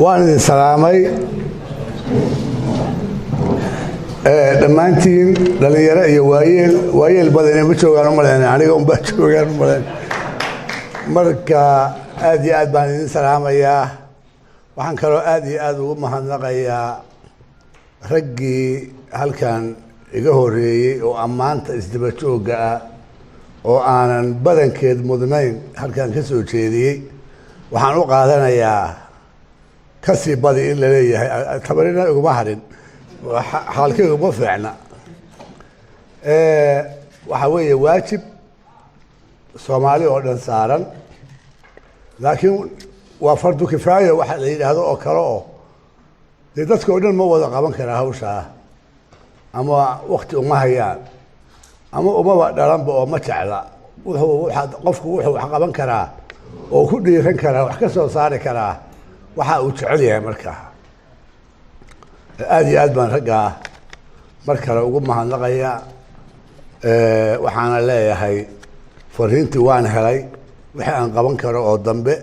Waan idin salaamay dhammaantiin, dhallinyaro iyo waayeel. Waayeel badani ma joogaan u malayn, aniga unbaa joogaan u malayn. Marka aad iyo aad baan idin salaamayaa. Waxaan kaloo aad iyo aad ugu mahadnaqayaa raggii halkan iga horeeyey oo ammaanta isdaba joogga ah oo aanan badankeed mudnayn halkan ka soo jeediyey. Waxaan u qaadanayaa kasii badi in la leeyahay, tabarina iguma harin, xaalkaygu ma fiicna. Waxaa weeye waajib Soomaali oo dhan saaran, laakiin waa fardu kifaaya waxa la yidhaahdo oo kale, oo dee dadka oo dhan ma wada qaban karaa hawshaa, ama wakti uma hayaan ama umaba dhalanba oo ma jecla. Wuxuu waaa qofku wuxuu wax qaban karaa oo ku dhiiran karaa, wax ka soo saari karaa waxa uu jecel yahay. Markaa aada iyo aad baan raggaa mar kale ugu mahadnaqaya. Waxaana leeyahay fariintii waan helay, wixii aan qaban karo oo dambe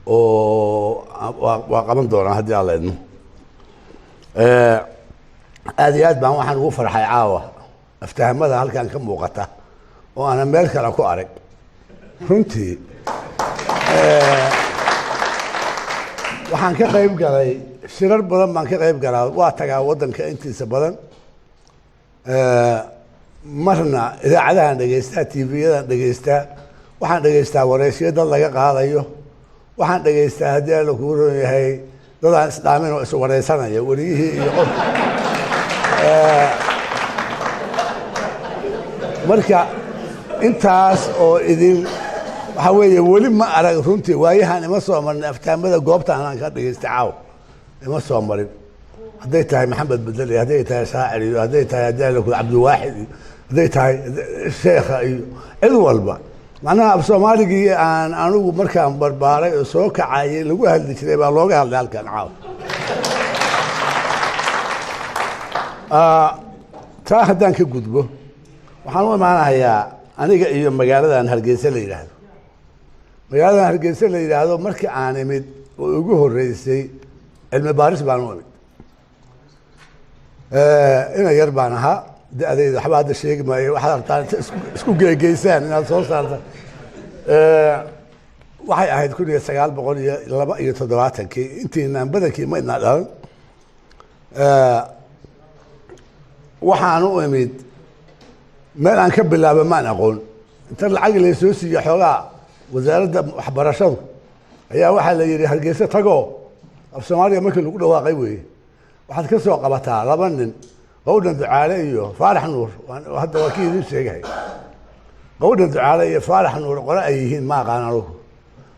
oo waa qaban doonaa haddii Alla idmo. Aada iyo aad baan waxaan ugu farxay caawa aftahamada halkan ka muuqata oo aanan meel kale ku arag. Runtii waxaan ka qayb galay shirar badan baan ka qayb galaa, waa tagaa waddanka intiisa badan, marna idaacadahan dhegeystaa, TV-yadan dhegeystaa, waxaan dhegeystaa wareysyo dad laga qaadayo, waxaan dhegeystaa haddii Alla kuu ron yahay dadaan isdhaamin oo iswareysanaya, weriyihii iyo qof. Marka intaas oo idin waxaa weeye weli ma arag runtii, waayahan ima soo marin aftaamada goobtaan aan ka dhegeystay caaw, ima soo marin. Hadday tahay Maxamed Bedel iyo hadday tahay shaacir iyo hadday tahay haddii Alla ku Cabdiwaaxid iyo hadday tahay sheekha iyo cid walba, macnaha af Soomaaligii aan anigu markaan barbaaray oo soo kacayay lagu hadli jiray baa looga hadlay halkan caaw. Taa haddaan ka gudbo, waxaan u imaanahayaa aniga iyo magaaladan Hargeysa la yidhaahdo. Magaaladan Hargeysa la yidhaahdo markii aan imid oo igu horreysay cilmi baaris baan u imid. Ina yar baan ahaa, da-dayda waxba hadda sheegi maayo, waxaad rabtaan inta isku geegeysaan inaad soo saartaan. Waxay ahayd 1972-kii, intiinaan badankii ma idnaa dhalan. Waxaan u imid meel aan ka bilaaba maan aqoon. Inta lacag laysoo siiye xoogaa wasaaradda waxbarashadu ayaa waxaa la yidhi Hargeysa tagoo af Soomaaliya markii lagu dhawaaqay weeye, waxaad ka soo qabataa laba nin, Qawdhan Ducaale iyo Faarax Nuur. Hadda waa kii idin sheegahay Qawdhan Ducaale iyo Faarax Nuur qole ay yihiin ma aqaan anugu,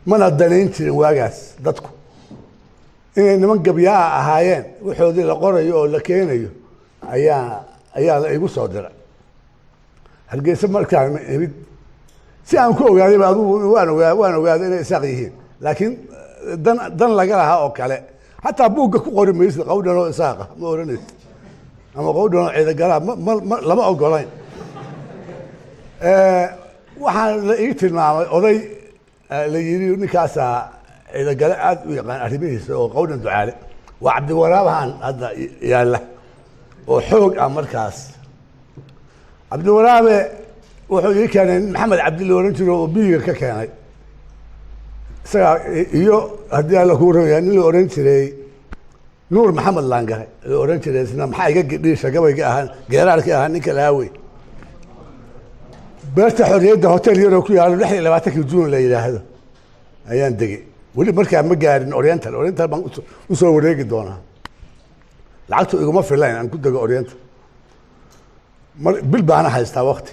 mana danayn jirin waagaas dadku inay niman gabyaa ahaayeen. Waxoodii la qorayo oo la keenayo ayaa la igu soo diray Hargeysa. Markaan imid si aan ku ogaadayba adugu waan ogaa, waan ogaaday inay Isaaq yihiin, laakiin dan laga lahaa oo kale xataa buugga ku qori maysid Qawdhan oo Isaaqa ma oranaysid ama Qawdhan oo Ciidagalaa, ma lama ogolayn. Waxaa la ii tilmaamay oday la yidhi ninkaasaa Ciidagale aada u yaqaan arrimihiisa, oo Qawdhan Ducaale waa Cabdiwaraabahan hadda yaalla oo xoog ah. Markaas Cabdiwaraabe wuxuu ii keenay nin Maxamed Cabdi la ohan jiro oo biyiga ka keenay isagaa, iyo haddii Alla kuu ronya nin la ohan jiray Nuur Maxamed Laangare la ohan jiray, isna maxaa iga gidhiisha gabayga ahaa, geeraarkii ahaa ninka lahaawey. Beerta Xorriyadda hotel yaroo ku yaalo 26-kii Juun la yidhaahdo ayaan degey. Weli markaa ma gaarin Oriental. Oriental baan usoo wareegi doonaa, lacagtu iguma filayn aan ku dego Oriental. Mar bil baana haystaa wakti.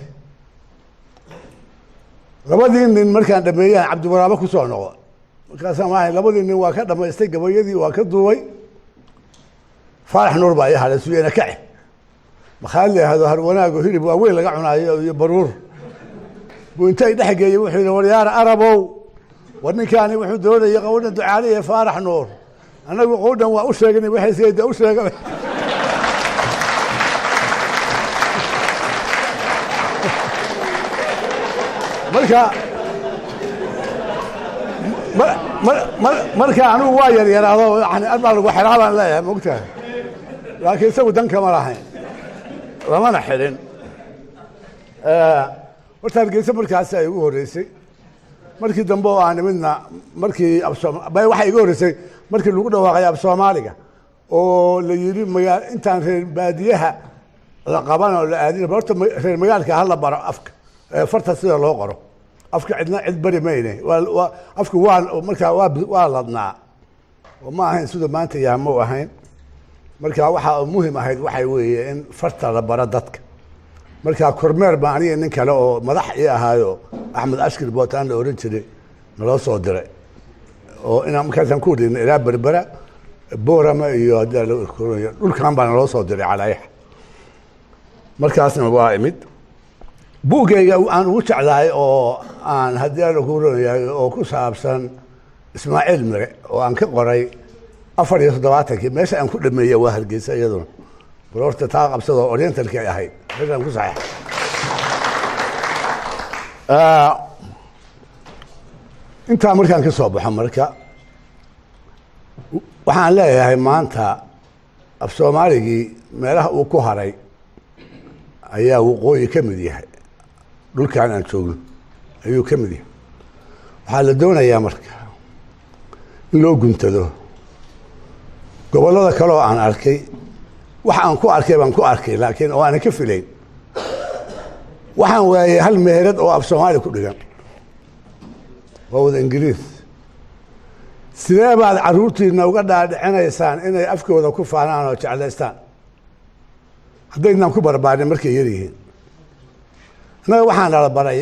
Labadii nin markaan dhameeyaan Cabdiwaraabe kusoo noqda. Markaasaan waa labadii nin waa ka dhamaystay gabayadii, waa ka duubay. Faarax Nuur baa ii hadhay suyena kace makhaali la yihahdo Harwanaago, hilib waaweyn laga cunaayo iyo baruur buu inta i dhex geeyey. Wuxuu yihi, waryaar Arabow, war ninkaani wuxuu doonayay Qawdhan Ducaale iyo Faarax Nuur, annagu Qawdhan waa u sheegnay, waxay sayda u sheegay. Marka Marka anigu waa yaryaraado, yani arbaa lagu xiraa baan leeyahay, mogtahay, laakiin isagu dan kama lahayn, lamana xidhin. Horta Hargeysa markaasi ay ugu horreysay. Markii dambe oo aan nimidna, markii waxay iga horreysay markii lagu dhawaaqay af Soomaaliga oo la yidhi magaa intaan reer baadiyaha la qaban oo la aadin, horta reer magaalka hala baro afka, farta sida loo qoro. Afka cidna cid bari mayne, afku waa markaa waa ladnaa oo ma ahayn siduu maanta yahay, ma u ahayn. Marka waxaa muhim ahayd waxay weeye in farta la baro dadka. Marka kormeer baa aniga nin kale oo madax ii ahaayo, Axmed Ashkir Bootaan la oran jiray, naloo soo diray oo inaan markaasaan ku wareegna ilaa Berbera, Boorama iyo dhulkan baa naloo soo diray calaayaxa. Markaasna waa imid buuggayga aan ugu jeclahay oo aan haddii alla ku roonyahay oo ku saabsan Ismaaciil Mire oo aan ka qoray 74-kii. Meesha aan ku dhameeyey waa Hargeysa iyaduna. Bal horta taa qabsadoo Orientalki ay ahayd meesha aan ku saxeexay. Intaa markaan ka soo baxo, marka waxaan leeyahay maanta af Soomaaligii meelaha uu ku haray ayaa waqooyi ka mid yahay, dhulkan aan joogno ayuu ka mid yahay. Waxaa la doonayaa marka in loo guntado. Gobollada kale oo aan arkay, wax aan ku arkay baan ku arkay, laakiin oo aanan ka filayn, waxaan waayey hal meherad oo af Soomaali ku dhigan, waa wada Ingiriis. Sidee baad carruurtiina uga dhaadhicinaysaan inay afkooda ku faanaan oo jeclaystaan haddaydnaan ku barbaarin markay yar yihiin? Innaga waxaa nala baray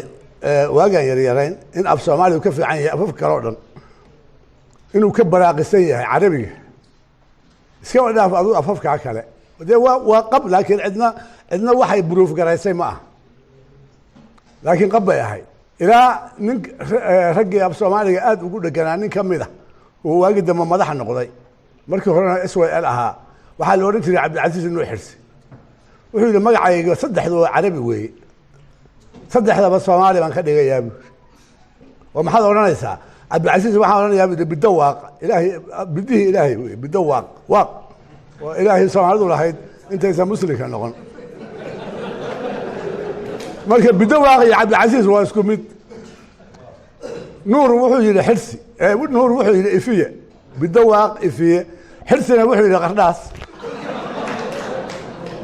waagaan yaryarayn in af Soomaaligu ka fiican yahay afafka kale oo dhan, inuu ka baraaqisan yahay Carabiga. Iskaba dhaaf aduu afafkaa kale, dee waa qab, laakiin cidna waxay buruuf garaysay ma aha, laakiin qab bay ahayd. Ilaa nin raggii af Soomaaliga aada ugu dheganaa nin ka mid a uu waagi dambe madaxa noqday, markii horena SYL ahaa, waxaa la odhan jiray Cabdilcasiis Nuux Xirsi. Wuxuu yidhi, magacayga saddexdu waa Carabi weeye, saddexdaba Soomaali baan ka dhigayaa, buu. Oo maxaad odhanaysaa, Cabdilcasiis? Waxaan odhanayaa, bu, Bidawaaq. Ilaahay bidihii Ilaahay wey, Bidawaaq, waaq oo Ilaahay Soomaalidu lahayd intaysan Muslimka noqon. Marka Bidawaaq iyo Cabdilcasiis waa isku mid. Nuur wuxuu yidhi Xirsi, Nuur wuxuu yidhi Ifiye, Bidawaaq, Ifiye. Xirsina wuxuu yidhi Qardhaas.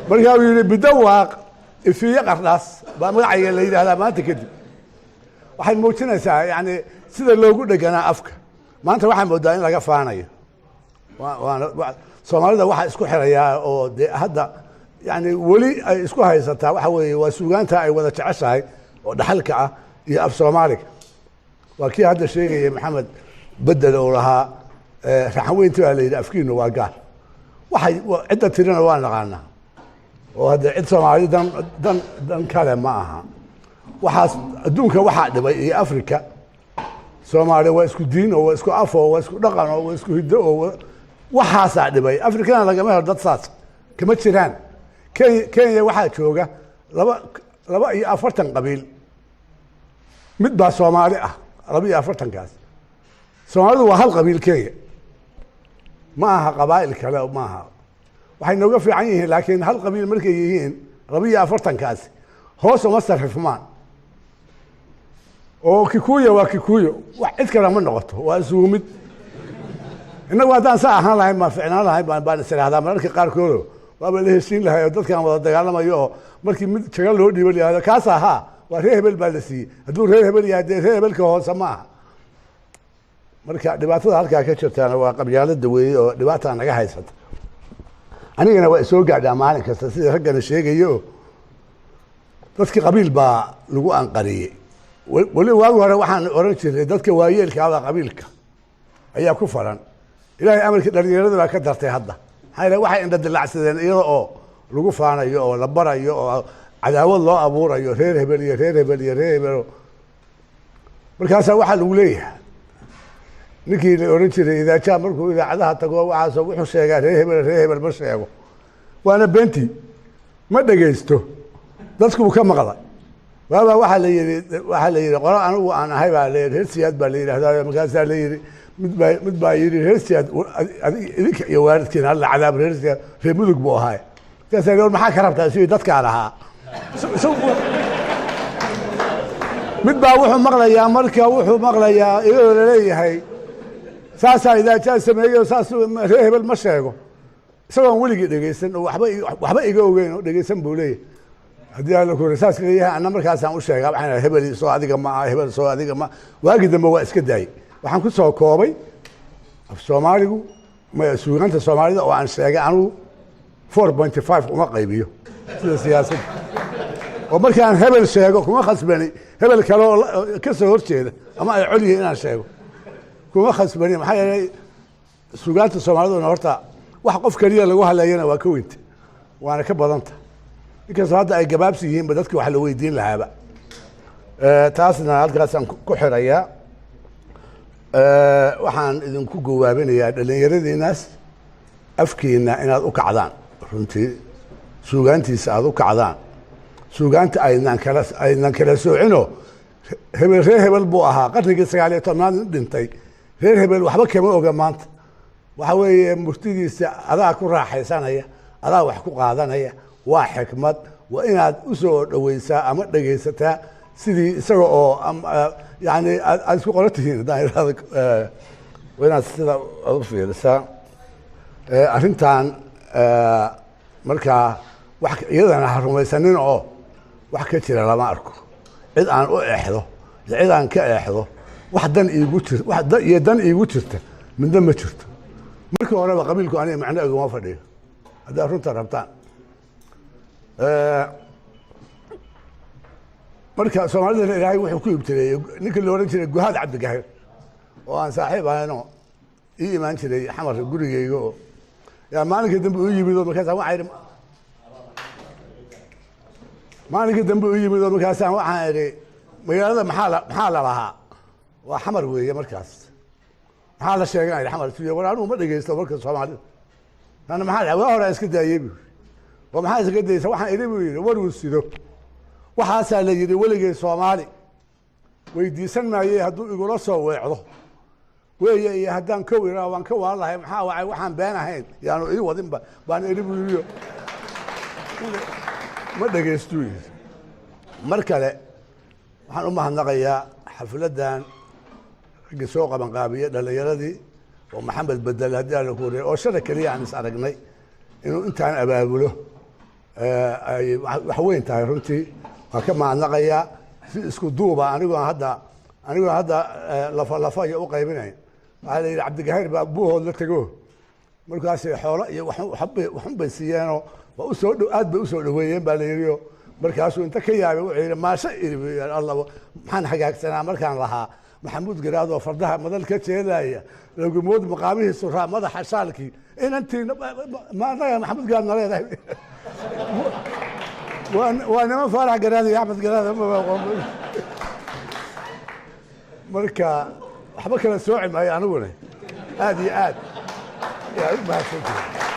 Markaa uu yidhi Bidawaaq, Ifiye, Qardhaas baa magacayga la yidhahdaa maanta kadib. Waxay muujinaysaa yani sida loogu dheganaa afka. Maanta waxaa moodaa in laga faanayo. Waana Soomaalida waxaa isku xirayaa oo dee hadda yani weli ay isku haysataa waxa weeye waa suugaanta ay wada jeceshahay oo dhaxalka ah iyo af Soomaaliga. Waa kii hadda sheegayay Maxamed Bedel uu lahaa raxanweynti baa la yidhi afkiinu waa gaar. Waxay cidda tirina waa naqaanaa oo hadda cid Soomaali dan kale ma aha. Waxaas adduunka waxaa dhibay iyo Africa, Soomaaliya waa isku diin oo waa isku af oo waa isku dhaqan oo waa isku hiddo oo waxaasaa dhibay. Afrikana lagama helo dad saas, kama jiraan. Kenya waxaa jooga 42 qabiil, mid baa Soomaali ah 42-kaas. Soomaalidu waa hal qabiil Kenya, ma aha qabaa'il kale, ma aha. Waxay nooga fiican yihiin laakiin hal qabiil markay yihiin 42-kaasi hoos uma sarrifmaan oo Kikuya waa Kikuyo, wax cid kale ma noqoto, waa isugu mid. Innagu haddaan saa ahaan lahayn baan ficnaan lahayn baan is idhahdaa mararka qaarkoodo, waaba la heshiin lahay oo dadkan wada dagaalamayo oo markii mid jago loo dhiibo la yihahdo kaas ahaa waa reer hebel baa la siiyey. Hadduu reer hebel yahay, dee reer hebelka hoose ma aha. Marka dhibaatada halkaa ka jirtaana waa qabyaalada weeye oo dhibaataa naga haysata. Anigana waa isoo gaadhaa maalin kasta sida raggana sheegayo oo dadkii qabiil baa lagu anqariyey. Weli waagi hore waxaan oran jiray dadka waayeelkaabaa qabiilka ayaa ku faran. Ilaahay amarkii dhalinyarada baa ka dartay hadda. Maxaa yeele waxay indha dilacsadeen iyada oo lagu faanayo oo la barayo oo cadaawad loo abuurayo reer hebel iyo reer hebel iyo reer hebel. Markaasaa waxaa lagu leeyahay ninkii la oran jiray Idaajaa markuu idaacadaha tago waxaas wuxuu sheegaa reer hebel, reer hebel ma sheego, waana beentii, ma dhegaysto, dadkuu ka maqlay. Waabaa waxaa la yihi qolo anigu aan ahay baa la yidhi reer Siyaad baa la yidhahdaa. Markaasaa la yidhi Mid baa yidhi, "Reer Siyaad idinka iyo waalidkiina Alla cadaab." Reer Siyaad, reer Mudug buu ahaa. Markaasaa yidhi, "Maxaa ka rabtaa?" Sidii dadkaan ahaa. Mid baa wuxuu maqlayaa, marka wuxuu maqlayaa iyadoo laleeyahay saasaa Idaajaa sameeyo, saas reer hebel ma sheego, isagoon weligii dhegeysan oo waxba iga ogeyn oo dhegeysan buu leeyahay. Haddii Alla ku saas leeyahay, anna markaasaan u sheegaa, waxaan hebel soo adiga ma aha, hebel soo adiga ma. Waagii dambe waa iska daayey. Waxaan ku soo koobay, af Soomaaligu, suugaanta Soomaalida oo aan sheegay, anigu 4.5 uma qaybiyo sida siyaasadda, oo markaan hebel sheego kuma khasbani hebel kale oo ka soo horjeeda ama ay col yihiin inaan sheego kuma khasbani. Maxaa yeelay, suugaanta Soomaaliduna horta wax qof keliya lagu hadlayana waa ka weynta, waana ka badanta, inkastoo hadda ay gabaabsi yihiinba dadki wax la weydiin lahaaba. Taasna halkaasaan ku xirayaa. Waxaan idinku gawaabinayaa dhallinyaradiinaas afkiina inaad u kacdaan, runtii suugaantiisa aada u kacdaan, suugaanta aynan kala soocino. Hebel reer hebel buu ahaa qarnigii 19aad dhintay, reer hebel waxba kama oga maanta. Waxa weeye, murtidiisa adaa ku raaxaysanaya, adaa wax ku qaadanaya, waa xikmad. Waa inaad usoo dhaweysaa ama dhegaysataa sidii isaga oo yani aad isku qoran tihiin. Haddaan idhahdo, waa inaad sida aad u fiirisaa arrintan. Markaa wax iyadana ha rumaysanin oo wax ka jira lama arko. Cid aan u eexdo iyo cid aan ka eexdo, wax dan iigu jir, wax iyo dan iigu jirta midna ma jirto. Markii horeba qabiilku aniga macno iguma fadhiyo, haddaad runta rabtaan. Marka Soomaalidana Ilaahay wuxuu ku ibtileeyey ninkii la odhan jiray Guhaad Cabdigahir, oo aan saaxiib ahayno, ii imaan jiray Xamar gurigeyga, oo yaa maalinkii dambe u yimid oo markaasaan waxaa idhi, maalinkii dambe u yimid oo markaasaan waxaan idhi, "Magaalada maxaa la lahaa?" Waa Xamar weeye. Markaas maxaa la sheegan idhi Xamar siyo. "War anigu ma dhegeysto warka Soomaalida." Ana maxaa waa horaa iska daayey buu yidhi. "Oo maxaa iska daysa?" "Waxaan idhi," buu yidhi, "waruu sido waxaasaa la yidhi, weligay Soomaali weydiisan maayey hadduu igula soo weecdo weeye, iyo haddaan kow iraa waan ka waan lahay. Maxaa wacay? Waxaan been ahayn yaanu ii wadinba baan idhi," buu yidhi. "Ma dhegaystuu," yidhi. Mar kale waxaan u mahadnaqayaa xafladdan raggii soo qabanqaabiye, dhallinyaradii oo Maxamed Bedel, haddii Alla ku wariyay, oo shala keliya aan is aragnay, inuu intaan abaabulo ay wax weyn tahay. Runtii waan ka mahadnaqayaa si isku duuba, anigoo hadda lafa lafa iyo u qaybinayn. Waxaa la yidhi Cabdigahayr baa Buuhood la tego, markaasay xoolo iyo waxun bay siiyeenoo waa usoo aad bay usoo dhaweeyeen baa la yidhi. Oo markaasuu inta ka yaabay wuxuu yidhi, "Maasho iri," buu yidhi, "Allah, maxaan hagaagsanaa markaan lahaa Maxamuud Garaadoo fardaha madal ka jeedaya lagumood maqaamihii suraa madaxa shaalkii inantiina ma annaga Maxamuud Garaad na leedahay? Waa niman Faarax Garaad iyo Axmed Garaad." Marka waxba kala sooci maayo, aniguna aad iyo aad yaa u mahadsantihi.